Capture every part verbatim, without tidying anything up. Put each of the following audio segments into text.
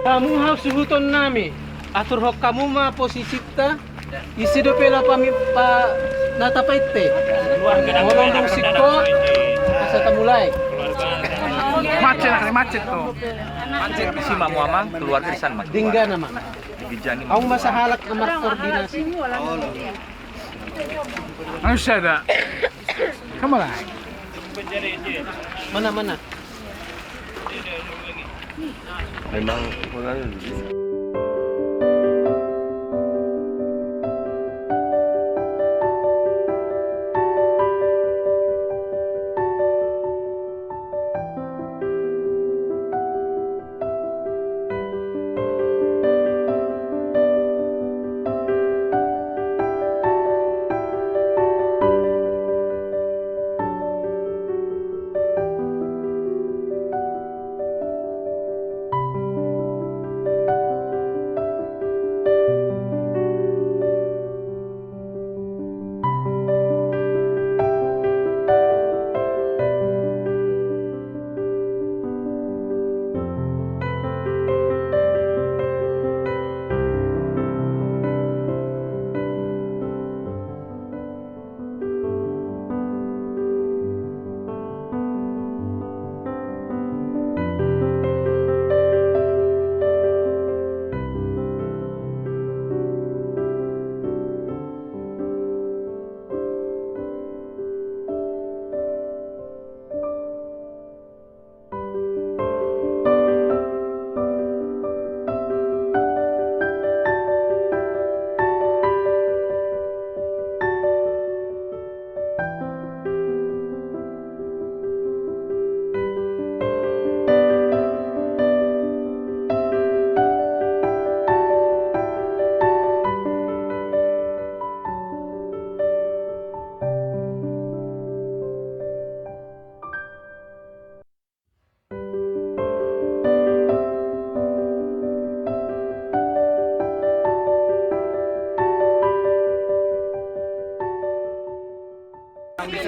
Hamu hasuhuton nami, aturhon hamu ma posisinta, ise dope laho pami-, pa-, na tapainte. Molo dung singkop, asa tamulai. Macet, macet to. Macet, isi ma hamu amang, keluarga di sana, Mang. Denggan, Amang. Ahu ma sahalak na markoordinasi. Anu sada. Kamu lah. Mana, mana? Memang kurang.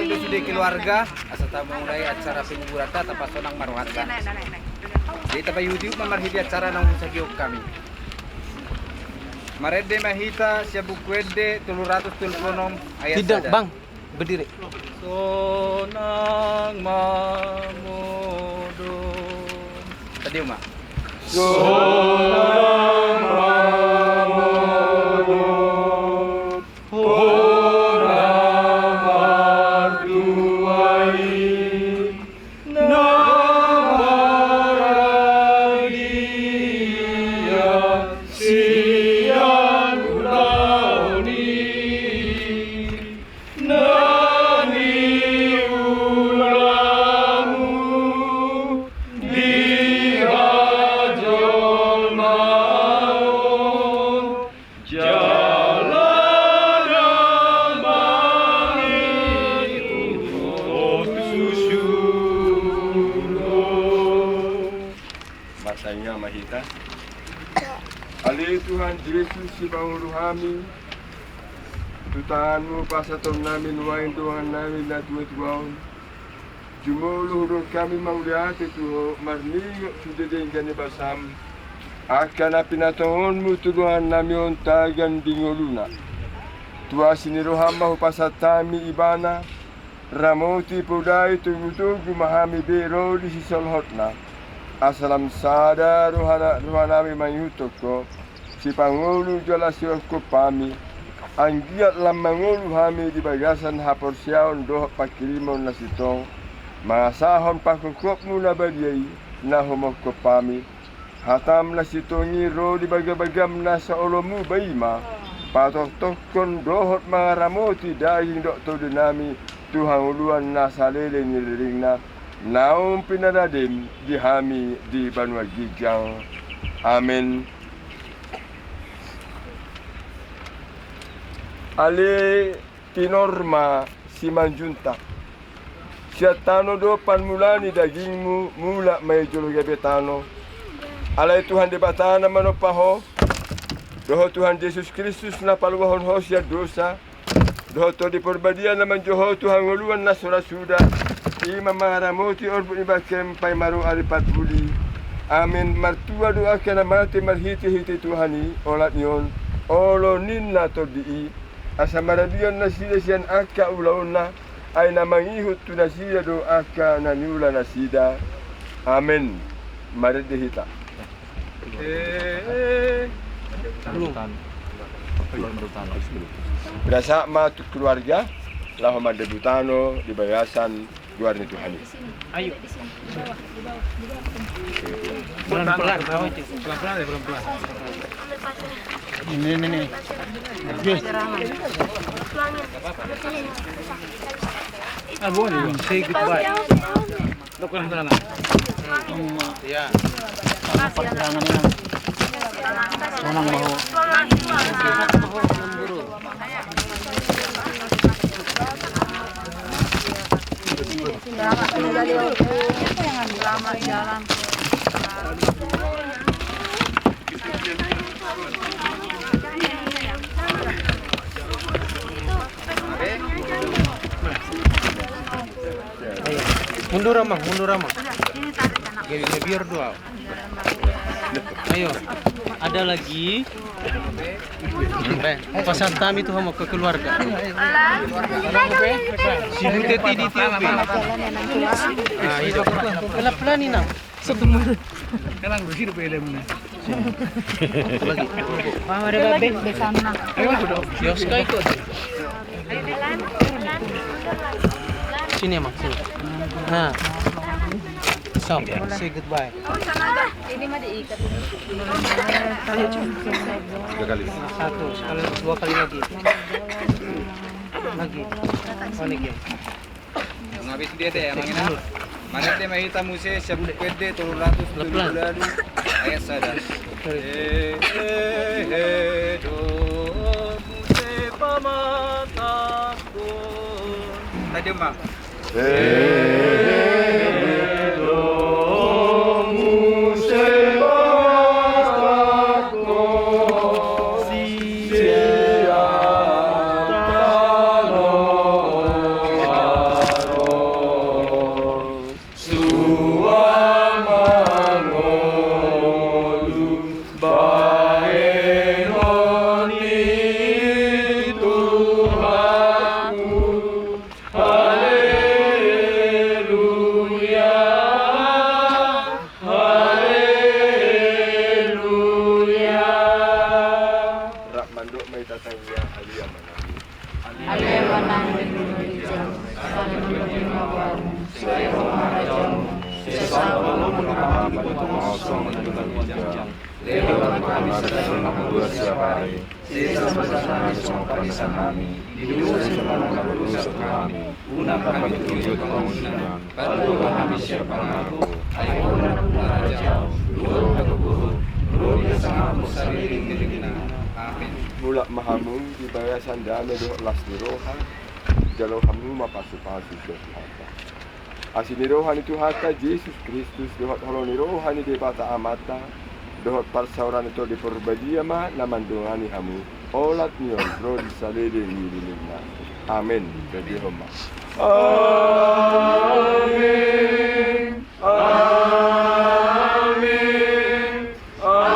Sude keluarga, asa tamulai acara penguburanta, tapasonang ma rohanta. Jadi tapa YouTube ma marhite acara naung husagihon hami. Marende ma hita sian Buku Ende tolu ratus tolu pulu onom ayat sada. Bang. Berdiri. Sonang ma modom. Tadi, Uma. Sonang ma modom. Hona martua i na mardia sian ulaon i. Na niulamu di hajolmaon, jala damang i tu surgo. Martangiang ma hita. Ale Tuhan Jesus, sipaulu hami tu tanganmu pasahaton nami nuaeng dongan nami na tuatua on. Jumolo hudokhon hami mauliate tu Ho marningot tu denggan ni basam, angka na pinatupaonmu tu dongan nami on tagan di ngoluna. Asi ni roham ma hupasahat hami Ibana, ramoti podai togutogu ma hami be ro di sisolhotna. Asa lam sada rohana, rohanami mangihuthon Ho, sipangolu jala sihophop hami, anggiat lam mangolu hami di bagasan haporseaon dohot pangkirimon na sintong, mangasahon panghophopmu na badia i, na humophop hami. Hatam na sintong i ro di bagabagam na saolomu ba i ma, patoktokhon dohot mangaramoti daging dohot tondinami tu hangoluan na saleleng ni lelengna, naung pinadadem di hami di banua ginjang. Amen. Ale tinor ma simanjunta. Sian tano do parmulaan ni dagingmu, mulak ma i jolo gabe tano. Alai Tuhan Debata na manompa ho, dohot Tuhan Jesus Kristus na paluahon ho sian dosa, dohot Tondi Parbadia na manjou ho tu hangoluan na so ra suda, i ma mangaramoti orbuk ni bangkem paima ro ari parpudi. Amen. Martua do angka na mate marhitehite Tuhan i, olat ni on, olo ninna tondi i, asa maradian nasida sian angka ulaonna, ai na mangihut tu nasida do angka na niula nasida. Amen. Marende hita. Berasak ma tu keluarga, laho mandebut tano di bagasan goar ni Tuhan i. Ayo. Pelan-pelan, pelan-pelan. Ini, ini, ini. Oke. Ah, boleh. Say goodbye. Lo kurang sana. Ya. Sama perjuangan ini. Senang mau. Selamat jalan. Mundur, Amang, mundur, Amang. Biar dua. Ayo, ada lagi. Pasahat hami tu hamu, ke keluarga. Si Buteti di T O P. Ah, itu. Pelan-pelan, Inang. Satu menit. Kan aku kira beda mana. Lagi. Mama ada babe di sana. Ayo, udah. Yoska ikut. Sini, Amang, sini. Nah. So, say goodbye. Ini mah diikat. Dua kali. Satu, sekali, dua kali lagi. Lagi. One again. Habis dia deh, Amang, ini. Mana dia, ma hita muse siap pede tolu ratus tolu puluh lalu ayat sada. Eh, eh, eh, do muse pamatang. Tadi, Amang. Bahenon ni Tuhanku. Haleluya, haleluya. Rap mandok ma hita tangiang, ale Ama nami. Ale Ama nami na di surga, saleleng ni rohamu, sai ro ma harajaonmu, sai saut ma lomo ni rohamu di banua on songon na di banua ginjang. Lehon ma tu hami sadari on hangoluan siapari. Sesa ma dosa nami songon panesanami di dosa ni angka na mangaluhon dosa tu hami. Unang hami togihon tu pangunjunan, palua ma hami sian pangago. Ai Ho do nampuna harajaon dohot hagogoon, ro di hasangapon saleleng ni lelengna. Amen. Mulak ma hamu di bagasan dame dohot las ni roha. Jalo hamu ma pasupasu sian Tuhanta. Asi ni roha ni Tuhanta Jesus Kristus dohot holong ni roha ni Debata Amanta dohot parsaoran ni Tondi Parbadia ma na mandongani hamu, olat ni on ro di saleleng ni lelengna. Amen. Bebehon ma. Amen. Amen. Amen.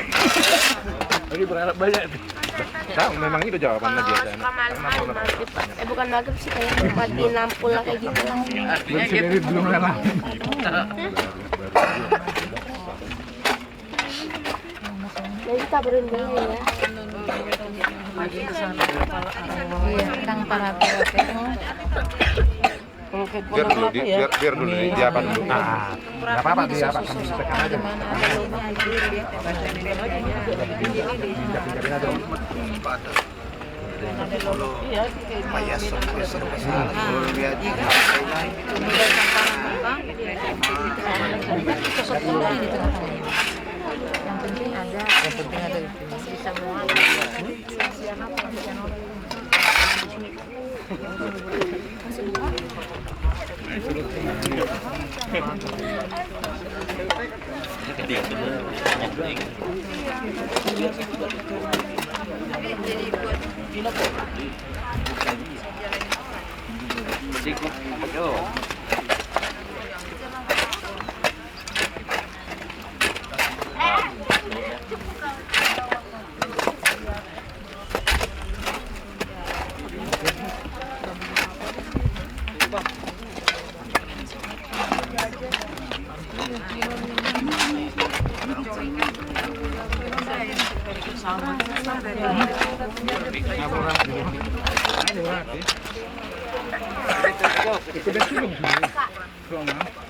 Lagi berharap banyak nih. Tahu, memang itu jawabannya biasanya. Suka malam-malam, maghrib, Pak. Eh, bukan maghrib sih, kayak mati lampu lah, kayak gitu lah. Belum sendiri, belum rela. Jadi kita berunding ya. Iya, tentang para. Biar dulu, di, biar, biar dulu di, di apa dulu. Nah, nggak apa-apa, di apa, kami tekan aja. Yang penting ada, yang penting ada itu. Bisa muat.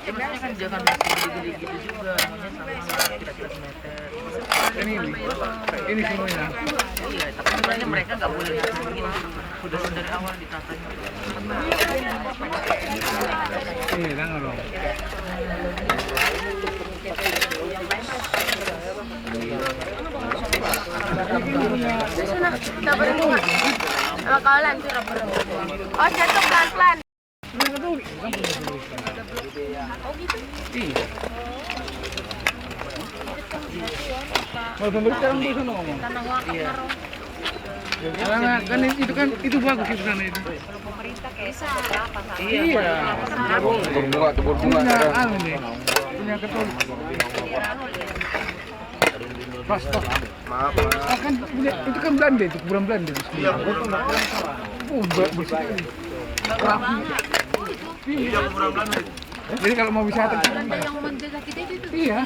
Sebenarnya kan jangan masuk gede-gede gitu juga, maunya sama kira-kira semeter. Ini, ini, ini semuanya. Iya, tapi sebenarnya mereka nggak boleh ngasih begini. Udah dari awal ditatanya. Iya, jangan dong. Sana, kita berhenti. Kalau kau lanjut, berhenti. Oh, jatuh pelan-pelan. Iya. Kalau pemberitahuan di sana ngomong. Iya. Karena kan itu kan, itu bagus itu sana itu. Iya. Berbunga tuh, berbunga. Punya anu nih. Punya Katolik. Pas, pas. Maaf, Mas. Ah, kan punya, itu kan Belanda itu, kuburan Belanda itu. Iya, betul, Mas. Oh, bagus sekali. Rapi. Iya, kuburan Belanda. Jadi kalau mau wisata ke sana. Ada yang menjaga kita itu tuh. Iya.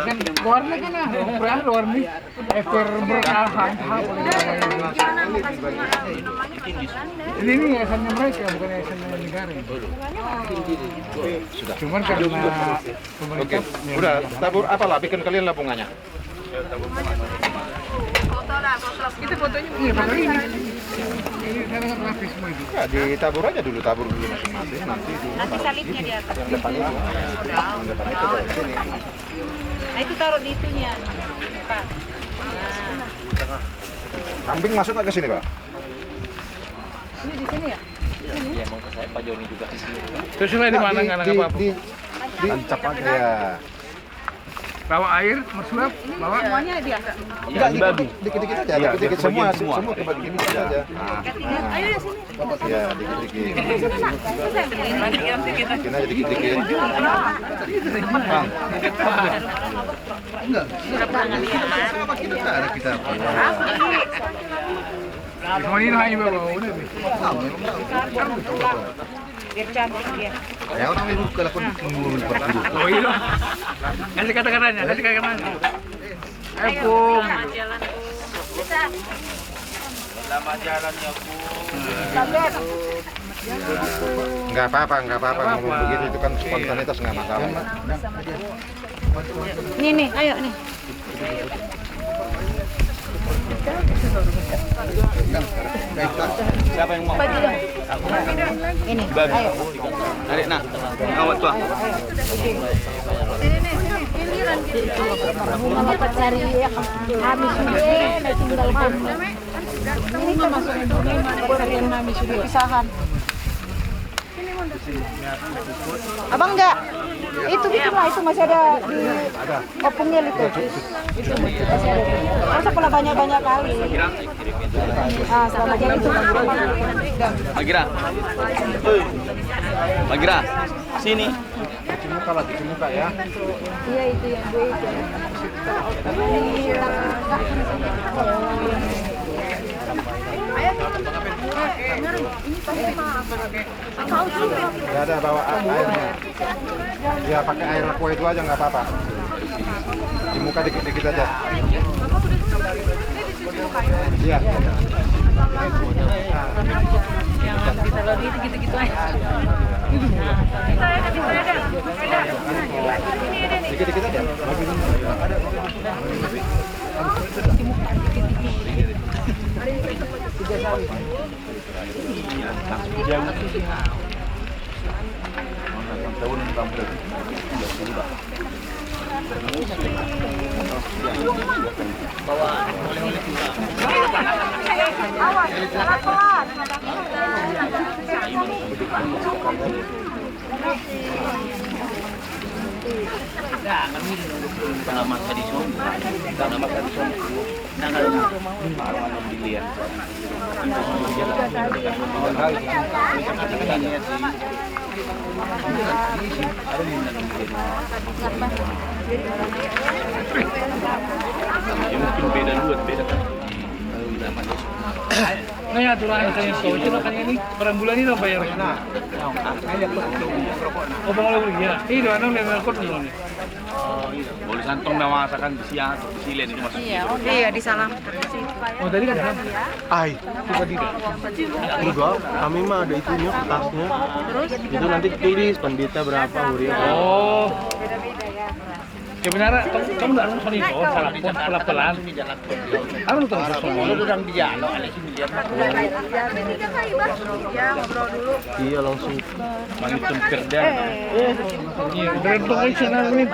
Kan luarnya kan ada, ukuran luar nih. Ever bertahan. Gimana mau kasih nama, namanya pasar Belanda? Ini, ini yayasannya mereka, bukan yayasannya negara. Sudah. Cuman karena Oke, udah, tabur apa lah, bikin kalian lah bunganya. Iya, foto ini. Ini kan rapi semua itu. Ya, ditabur aja dulu, tabur dulu masing-masing, nanti dulu. Nanti salibnya di atas. Yang depan itu. Yang depan itu, sini. Nah, itu taruh di itunya, Pak. Nah. Kambing masuk nggak ke sini, Pak? Ini di sini ya? Iya, mau ke saya, Pak Joni juga di sini. Terus di mana, nggak apa-apa? Tancap aja. Ya. Bawa air, mesuap, bawa. Semuanya dia. Enggak, dikit-dikit aja, dikit-dikit semua, semua coba dikit-dikit aja. Ayo ya sini. Ya, dikit-dikit. Bikin aja dikit-dikit. Bang. Enggak. Sama kita, kita. Semua ini hanya bawa, udah. Biar cantik dia. Ya, orang ibu kalau pun menurun pergi. Oh iya. Kasih kata-katanya, kasih kata-katanya. Eh, Pung. Selamat jalan, Pung. Selamat jalan ya, Pung. Nggak apa-apa, nggak apa-apa. Ngomong begitu itu kan spontanitas, nggak masalah. Nih, nih, ayo nih. Siapa yang mau? Ini, ayo. Tarik, nah. Awat tuh. Ini mah masuk ini, ini mah pencarian kami sudah pisahan. Abang enggak? Itu bikin lah, itu masih ada di opungnya itu. Itu masih ada. Masa pula banyak-banyak kali. Ah, sama aja itu. Bagira. Bagira. Sini. Cuci muka lah, cuci muka ya. Iya, itu yang gue itu. Nggak ada bawa a-, airnya. Ya, pakai air aqua itu aja, nggak apa-apa. Di muka dikit-dikit aja. Iya. Dikit-dikit aja. Nah, ya, aturan saya so, itu kan ini perbulan ini apa ya? Oh, Bang Lauri, ya. Ini dua enam lima kod nih. Boli santong na masakan di siang, di silen itu masuk. Iya, oke. Iya, di salam. Oh, tadi kan ada. Ai, coba di. Enggak, kami mah ada itunya, kertasnya. Terus? Itu nanti tulis pendeta berapa, huria berapa. Oh. Sebenarnya kamu, kamu nggak nonton itu, oh, salah, pelan-pelan. Anu tuh, lu udah di jalan. Iya, ngobrol dulu. Iya, langsung. Manitum kerja. Iya, beruntung aja, nah, ini.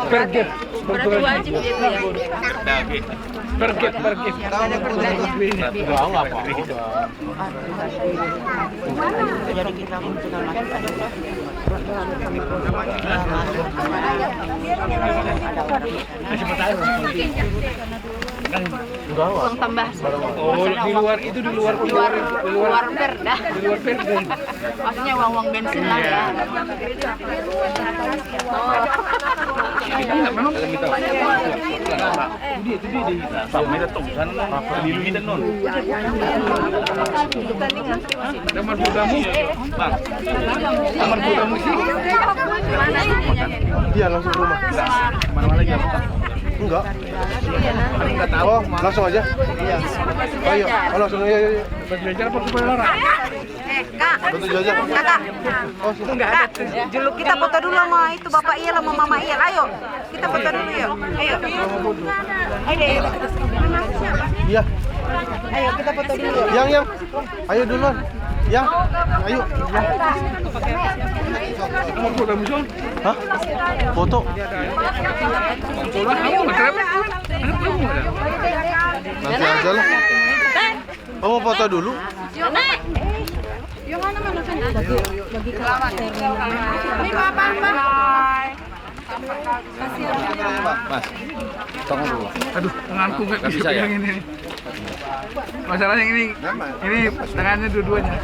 Perget. Berarti wajib dia tuh ya. Perget, perget. Enggak, enggak apa-apa. Jadi kita mencoba lagi. Uang tambah. Oh, di luar itu, di luar, di luar, di luar, luar perda. Di luar perda. Maksudnya uang-uang bensin lah ya. Iya, memang. Itu dia, itu dia, dia. Sama kita tuh, kan? Pemilu kita, non. Nomor dua kamu, Bang. Nomor dua kamu sih. Iya, langsung ke rumah. Mana-mana aja. Enggak. Oh, langsung aja. Ayo, oh, langsung, ayo, ayo, ayo. Belajar apa supaya orang? Eh, Kak. Betul aja. Kakak. Oh, sudah. Kak, dulu kita foto dulu sama itu Bapak Iyal sama Mama Iyal. Ayo. Kita foto dulu yuk. Ayo. Ayo deh. Iya. Ayo kita foto dulu yuk. Yang, yang. Ayo duluan. Yang. Ayo. Hah? Foto. Nanti aja lah. Kamu foto dulu? Yang mana, mana? Bagi, bagi karakter. Ini apa, apa? Mas, tunggu dulu. Aduh, tanganku nggak bisa ya? Yang ini. Masalahnya ini, ini tangannya dua-duanya.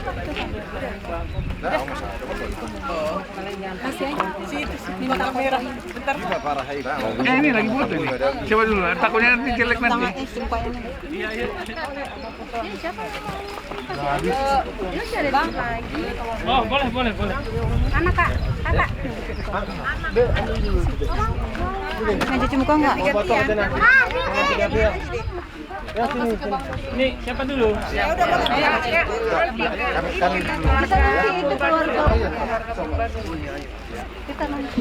Kasih aja. Situ, situ. Ini mata merah. Bentar. Eh, ini lagi foto ini. Coba dulu, takutnya nanti jelek nanti. Tangannya sumpah ini. Iya, iya. Oh, boleh, boleh, boleh. Mana, Kak? Kakak. Nah, cuci muka nggak? Gantian. Ini siapa dulu? Ya udah, boleh. Kita nanti itu keluarga. Kita nanti.